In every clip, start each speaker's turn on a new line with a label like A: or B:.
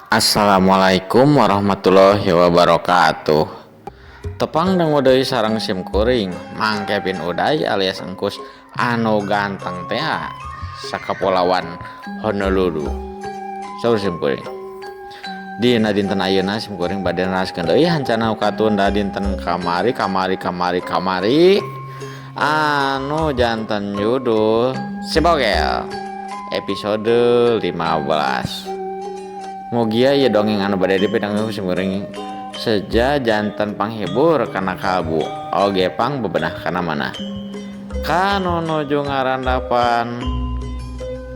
A: Assalamualaikum warahmatullahi wabarakatuh. Tepang dangu deui sareng sim kuring Mang Kevin Uday alias Engkus anu ganteng teh sakapulauan Honolulu. Saur sim kuring. Dina dinten ayeuna sim kuring bade neraskeun deui hancana katunda dinten kamari kamari kamari kamari anu janten judul Si Bogel episode 15. Mugia ieu dongeng anu bade dipidang ku sim kuring seja janten panghibur kana kalbu oge pang bebenah kana manah. Kanu nuju ngarandapan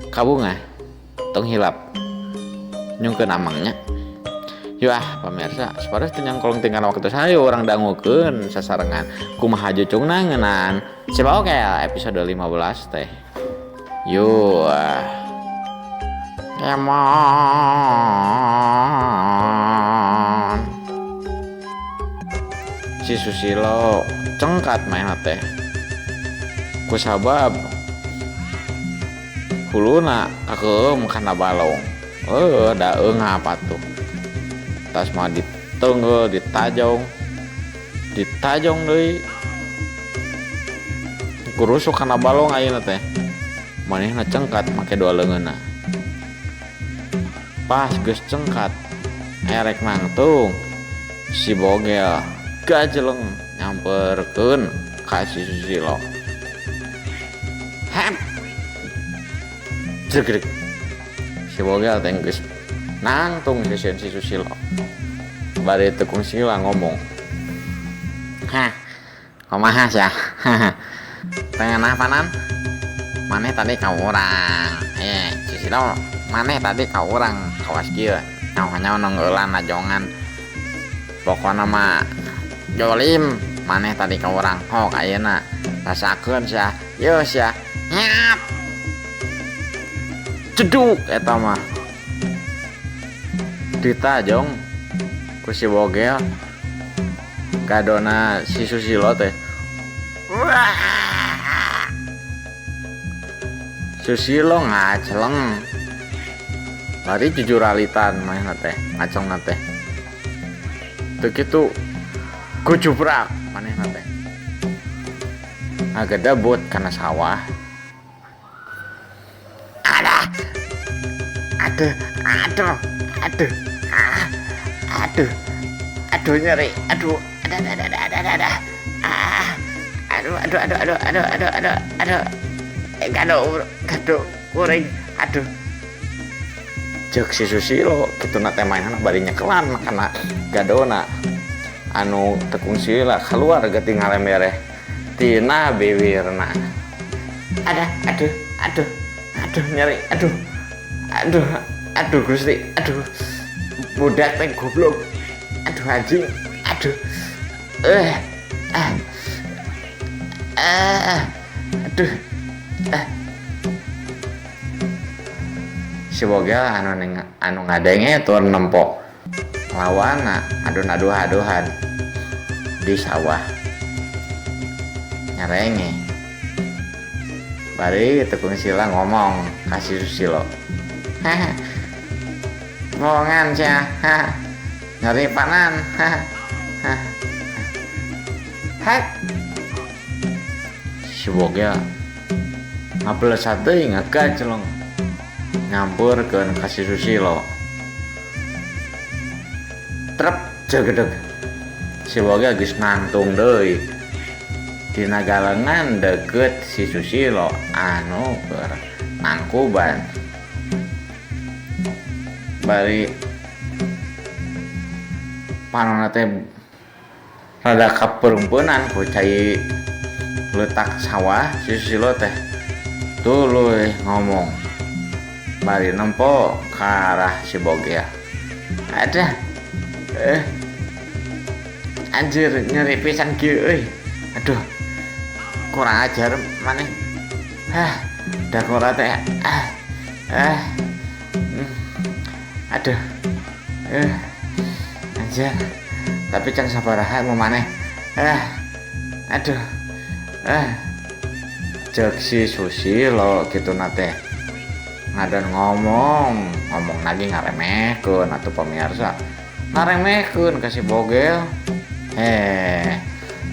A: kabungah tong hilap nyungkeun amangnya. Yuk ah pamirsa, supados teu nyangkolong tinggal waktu sayo urang dangukeun sasarengan kumaha jucungna ngeunaan Si Bogel episode 15 teh. Yuk ah. Kemon si Susilo cengkat main teh kusabab huluna kakeum kana balong da eungap atuh tas mah ditenggel ditajong ditajong deui kurusuk kana balong ayeuna teh manehna cengkat make dua leungeunna pas geus cengkat erek nangtung si Bogel gajeleng nyamperkeun ka si Susilo. Hep jreg si Bogel teh geus nangtung sieun si Susilo bari tekung sila ngomong, hah kumaha sia tengah panan maneh tadi ka urang Susilo maneh tadi ka urang kawas kieu nyaho-nyaho nonggeulan najongan pokona mah jolim maneh tadi ka urang hok ayeuna rasakeun sia yeuh sia nyap ceduk eta mah ditajong ku si Bogel gadona si Susilo teh. Susilo ngaceleng lari jujuralitan manehna teh ngacelengna teh teu kitu gujubrak manehna teh ngagedebut kana sawah. Aduh aduh aduh aduh ah aduh aduh nyeri aduh aduh aduh aduh aduh aduh ah aduh aduh aduh aduh aduh aduh aduh aduh gado gado kuring aduh ceuk si Susilo kituna teh mainan bari nyekelan kana gadona anu tekung sila keluar geuting ngalembereh tina biwirna. Ada aduh aduh aduh nyeri aduh aduh aduh Gusti aduh budak teh goblok aduh anjing aduh ah ah aduh ah. Si Bogel anu ngadenge tur nempo lawana adun-aduh-aduhan di sawah nyarenge bari tekung sila ngomong ka si Susilo, haha bohongan sia nyeri panan haha hek si Bogel ngablesat deui ngagajeleng nyampurkeun ka si Susilo trep jegedeg si Bogel geus nangtung deui dina galengan deukeut si Susilo anu keur nangkuban bari panonna teh rada kapeureumpeunan ku cai leutak sawah si Susilo teh tuluy ngomong bari nempo ka arah si Bogel. Aduh anjir nyeri pisan kieu euy aduh kurang ajar maneh hah dakora teh ah ah aduh anjir tapi can sabaraha mau maneh ah aduh ah ceuk si Susilo kituna teh. Ngadon ngomong, ngomong lagi ngaremehkeun atuh pamirsa. Ngaremehkeun ka si Bogel.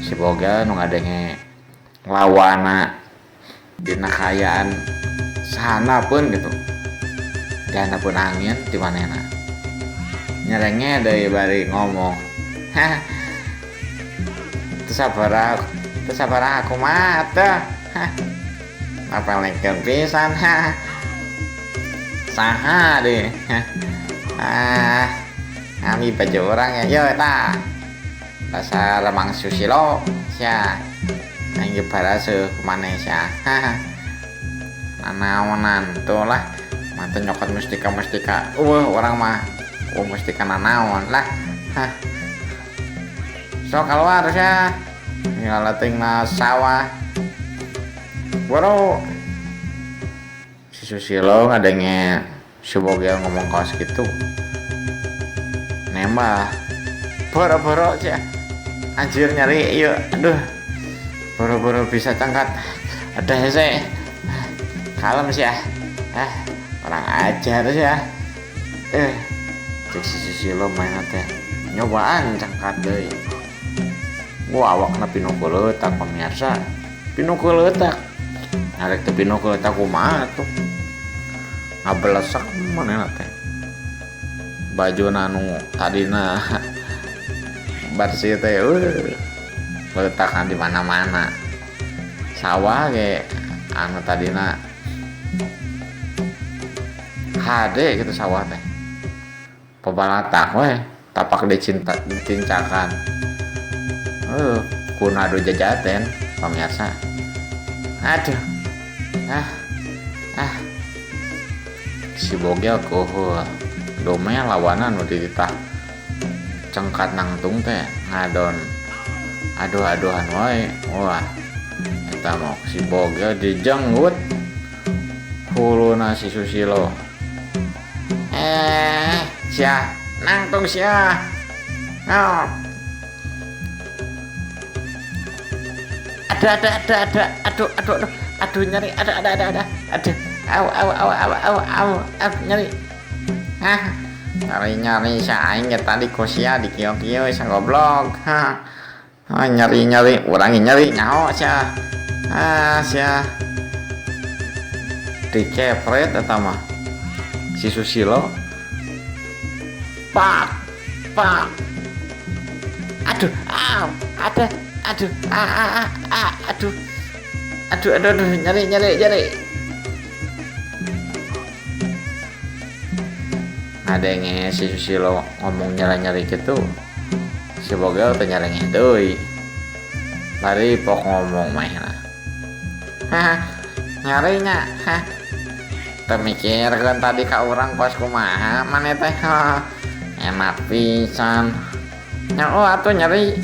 A: Si Bogel nu ngadenge lawana dina kaayaan sahanapeun gitu. Dihandapeun angin ti manehna. Nyerenge deui bari ngomong. Hah. Teu sabaraha kumaha teh. Hah. Ngapelengkeun pisan hah. Saha deui. Hah. Ah. Ami baju urang ya, yo eta. Dasar Mang Susilo sia. Aing ge baraseuh ku maneh sia. Hah. Nanaonan tuh lah. Mantep nyokot mustika-mustika. Eueuh urang mah. Oh mustika nanaon lah. Hah. Sok keluar sia. Ngalating na sawah. Boro. Si Susilo ngadenge si Bogel ngomong kaos gitu. Nembah. Boro-boro sia. Anjir nyari ieu. Aduh. Boro-boro bisa cangkat. Ada hese. Kalem sia. Ah, kurang ajar sia. Cek si Susilo main teh. Nyobaan cangkat deui. Wah, awakna pinuh kuleutak pamirsa. Pinuh kuleutak. Arek teh pinuh kuleutak kumaha tuh. Ngabelesak manehna teh. Bajuna nu tadina bersih teh letakan di mana-mana. Sawah ge anu tadina hade gitu sawah teh. Pebalatak weh, tapak dicinta ditincakan. Kunado jajaten pamirsa. Aduh. Ah. Ah. Si Bogel kuhul. Domel lawanan nu dititah cengkat nangtung teh ngadon aduh-aduhan wae. Wah, eta mah si Bogel dijenggut huluna si Susilo. Sia, nangtung sia. Oh. Ada ada aduh aduh aduh aduh nyeri ada ada ada ada aduh au au au au au au au nyeri. Hah, nyeri nyeri sia aing ge tadi ku sia dikieu-kieu sia goblok. Hah. Oh, nyeri nyeri urang nyeri nyaho sia. Ah sia. Dikepret eta mah. Si Susilo. Pak pak. Aduh, au, ada, aduh, a, a, a, a, aduh. Aduh, aduh, aduh, nyeri, nyeri, nyeri. Ngadenge si Susilo ngomong nyeri-nyeri gitu. Si Bogel teh nyerengeh deui. Bari pok ngomong manehna. Hah, nyerinya, hah. Teu mikirkeun tadi ka urang kos kumaha maneh teh. Hah, enak pisan. Nya oh atuh nyeri.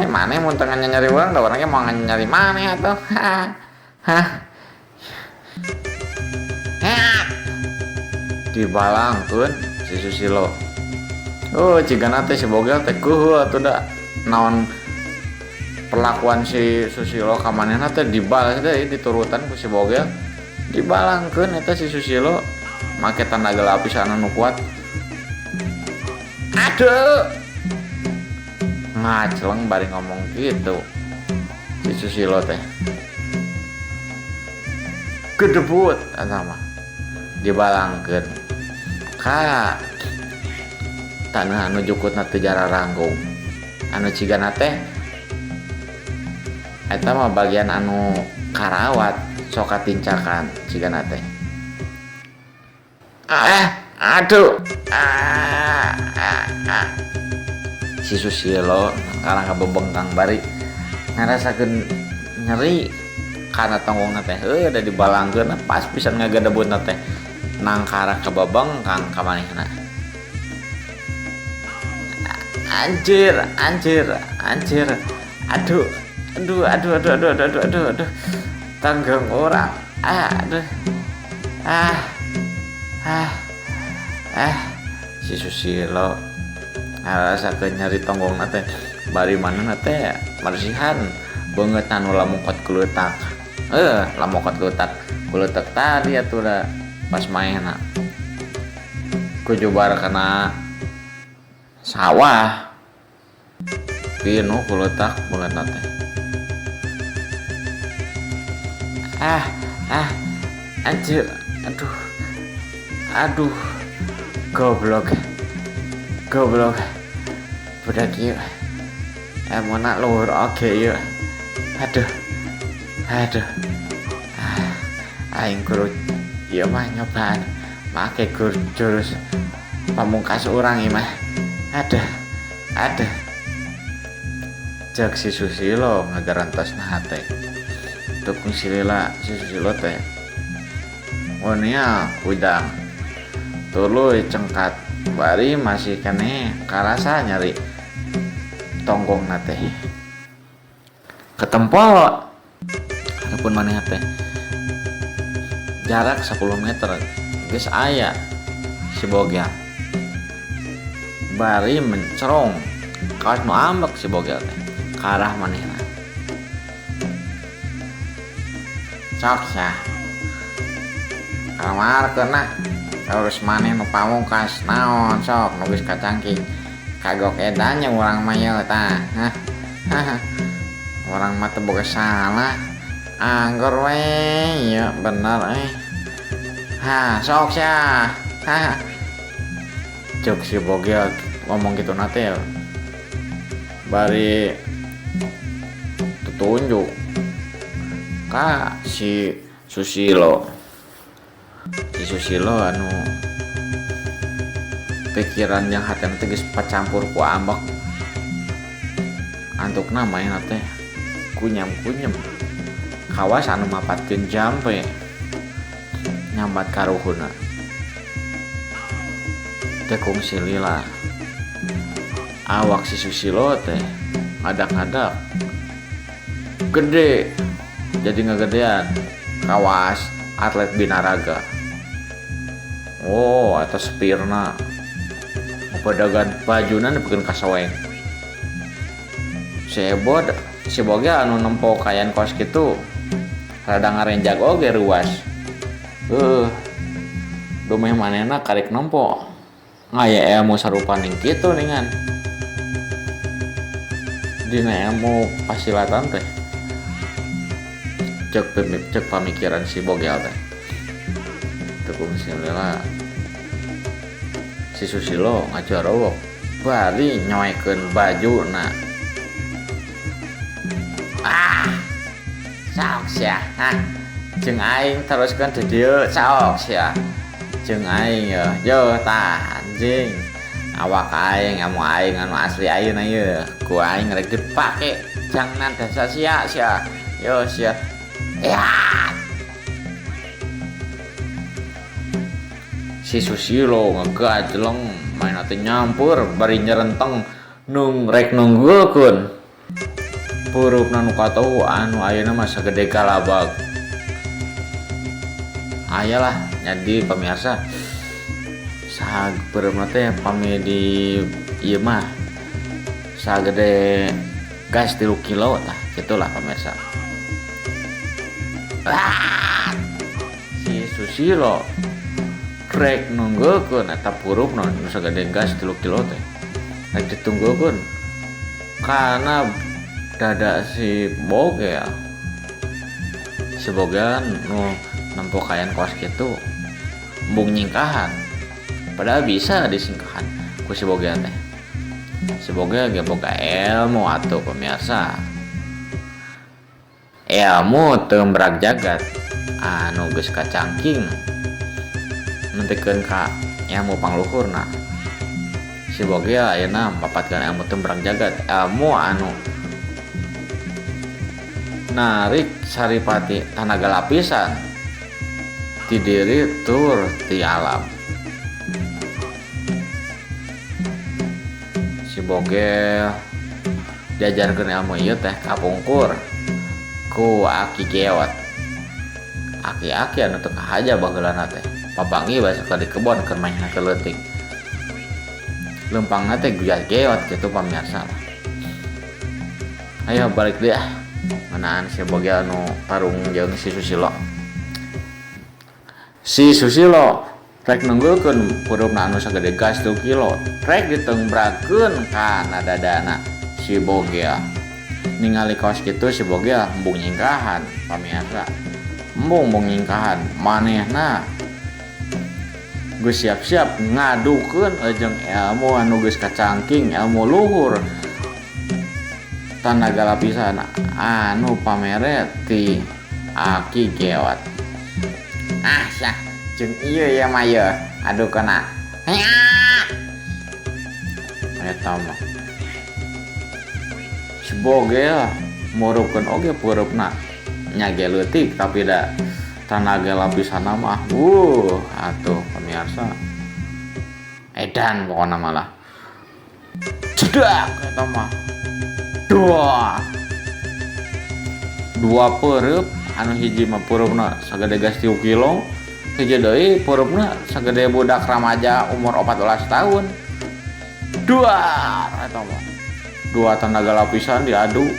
A: Maneh mun teu nyeri urang da urang ge moal nyeri maneh atuh. Hah. Hah. Heat. Dibalangkeun si Susilo. Oh, cigana teh si Bogel teh kuhul atuh da. Naon perlakuan si Susilo ka manehna teh dibalas deui diturutan ku si Bogel. Dibalangkeun eta si Susilo make tanda lapisan anu kuat. Aduh. Ngaceleng bari ngomong gitu si Susilo teh. Gedebut eta mah. Dibalangkeun ka taneuh anu jukutna teu jararanggung. Anu cigana teh eta mah bagian anu karawat sok katincakan cigana teh. Aduh. Ah, ah, ah. Si Susilo karang kabebengkang bari ngarasakeun nyeri kana tonggongna teh. Heuh, da dibalangkeun pas pisan ngagedebutna teh nangkara kabebengkang ka manehna. Anjir, anjir, anjir. Aduh, aduh, aduh, aduh, aduh, aduh, aduh, aduh, aduh. Tanggung orang. Ah, aduh. Ah. Ah. Ah. Si Susilo ngarasakeun nyeri tonggongna teh. Bari manehna teh bersihan beungeut anu lamukot kuleutak. Lamukot kuleutak. Kuleutak tadi atuh da. Pas maena kujubar kana sawah pinuh ku leutak beungeutna teh. Ah ah anjir aduh aduh goblok goblok budak ieu elmuna luhur oge ieu aduh aduh ah aing kudu ieu mah nyobaan make jurus pamungkas urang ieu mah aduh aduh cek si Susilo ngagarantos hate tukung silila si Susilo teh unia hudang tuluy cengkat bari masih keneh karasa nyeri tonggongna teh ketempo hareupeun manehna teh jarak 10 meter geus aya si Bogel bari mencerong kawas nu ambek si Bogel teh ka arah manehna sok sah kamarkeun nah terus maneh nu pamungkas naon sok nu geus kacangking kagok edan nya urang mah ieu tah hah urang mah teu boga salah anggur we ieu bener euy ha sok sia ha ceuk si Bogel ngomong kitu na teh bari tutunjuk ka si Susilo. Si Susilo anu pikiran jeung hatena teh geus pacampur ku ambek antukna manehna teh kunyam-kunyem kawas anu mapatkeun jampe nyambat karuhunna teh kungsi lila awak si Susilo teh ngadak-ngadak gede jadi ngagedean kawas atlet binaraga oh atas spirna pedagan bajuna nepikeun ka soeng si Ebod si Bogel anu nempo kayan kos kitu rada ngarenjag oge ruas dumeh manehna karek nempo ngaya ilmu sarupaning kitu ningan dina ilmu pasilatan teh cek cek pamikiran si Bogel teh teu kungsi lila si Susilo ngajorowok bari nyoekeun bajuna ah sok sia hah jeung aing teruskeun di dieu sok sia jeung aing yeuh yeuh tah anjing awak aing ilmu aing anu asli ayeuna yeuh ku aing rek dipake jangan dasa sia sia yo sia ya si Susilo ngegajleng main teh nyampur bari nyerenteng nung rek nunggulkeun purupna nu katohu anu ayeuna mah sagede galabag aya lah jadi pemirsa sag peureumna teh pami di ieu mah sagede gas 3 kilo tah gitulah pemirsa. Ah, si Susilo rek nunggulkeun eta purupna nu sagede gas 3 kilo teh rek ditunggulkeun kana dada si Bogel. Si Bogel nu nempo kayan kos kitu embung nyingkahan padahal bisa disingkahan ku si Bogel teh. Si Bogel ge boga ilmu atuh pemirsa, ilmu teu jagat anu geus kacangking nepikeun ka ilmu pangluhurna. Si Bogel ayeuna mapatkeun ilmu tembrak jagat, ilmu anu narik saripati tanaga lapisan ti diri tur ti alam. Si Bogel diajarkeun ilmu ieu teh kapungkur ku aki geot. Aki-aki anu teu kahaja baheulana teh papanggih bae sok di kebon keur maenna teh leutik. Leumpangna teh guyat geot kitu pamirsa. Ayo balik deui ah ngeunaan si Bogel nu tarung jeung si Susilo. Si Susilo rek nunggulkeun pureupna anu sagede gas 2 kilo rek ditengbrakeun kana dadana si Bogel. Ningali kaos kitu si Bogel embung nyingkahan pamirsa. Embung embung nyingkahan manehna geus siap-siap ngadukeun jeung ilmu anu geus kacangking ilmu luhur tanaga lapisan anu pamere ti Aki Geot. Ah syah jeung ieu ya mah ye aduh kana. Eta mah si Bogel murupkeun oge pureupna nya ge leutik tapi da tanaga lapisanna mah atuh pemirsa edan pokona malah cedak eta mah dua peureub anu hiji mah peureupna sagede gas 3 kilo hiji deui peureupna sagede budak remaja umur 14 tahun. Dua eta mah dua tenaga lapisan diadu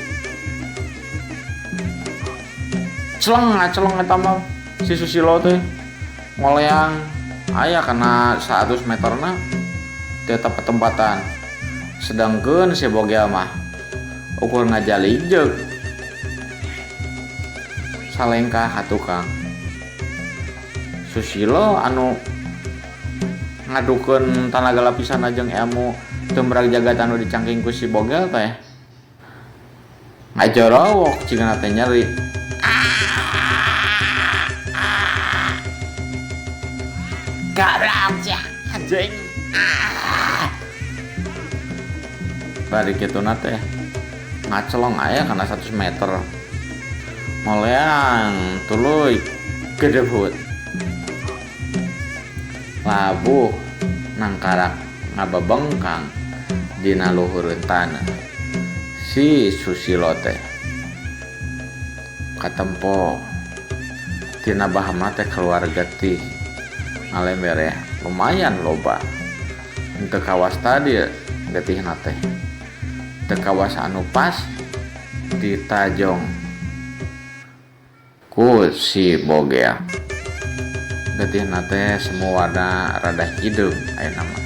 A: celeng ngaceleng eta mah si Susilo teh ngoleang aya kana 100 meterna tetep petempatan. Sedangkeun si Bogel mah ukur ngajalijeg salengkah ka tukang. Susilo anu ngadukeun tanaga lapisan jeung ilmu tumrag jagat anu dicangking ku si Bogel teh ngajorowok cigana teh nyeri. Goblok sia anjing. Bari kituna teh ngacelong aya kana 100 meter. Ngoleang tuluy gedebut. Labuh nangkarak ngabebengkang dina luhureun taneuh. Si Susilo teh katempo tina bahamna teh keluar getih ngalember ya lumayan loba. Teu kawas tadi getihna teh. Teu kawas anu pas ditajong ku si Bogel. Getihna teh semua warna rada hideung ayeuna mah.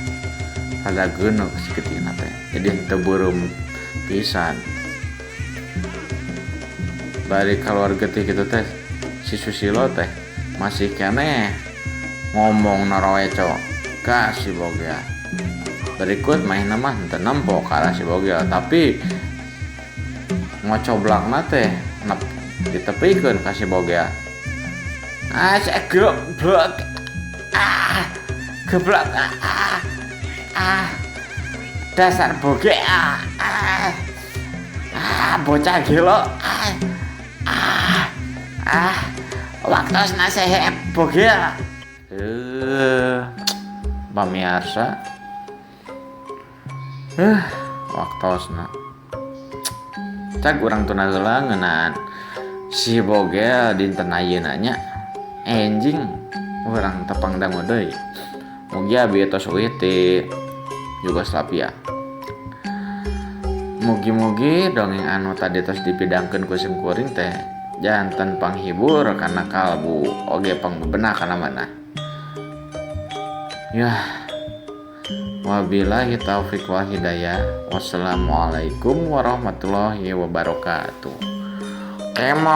A: Rada geuneuk si getihna teh. Jadi henteu beureum pisan. Bari kaluar getih kitu teh si Susilo teh masih keneh ngomong naroeco ka si Bogel. Berikut mainna mah henteu nempo ka arah si Bogel, tapi ngocoblakna teh nep ditepikeun ka si Bogel. Ah, goblok. Ah, goblok. Ah, ah. Dasar Bogel. Ah, ah. Ah, bocah gelo. Ah, ah. Ah, waktosna sehe Bogel. Pamirsa. Waktosna. Cag urang tuna heula ngeunaan si Bogel dinten ayeuna nya. Enjing urang tepang dangu deui. Mugi abi tos uih ti Yugoslavia. Mugi-mugi dongeng anu tadi tos dipidangkeun ku sim kuring teh janten panghibur kana kalbu oge pangbebenah kana manah. Yah. Wabillahi taufik wal hidayah. Wassalamualaikum warahmatullahi wabarakatuh. Kemon.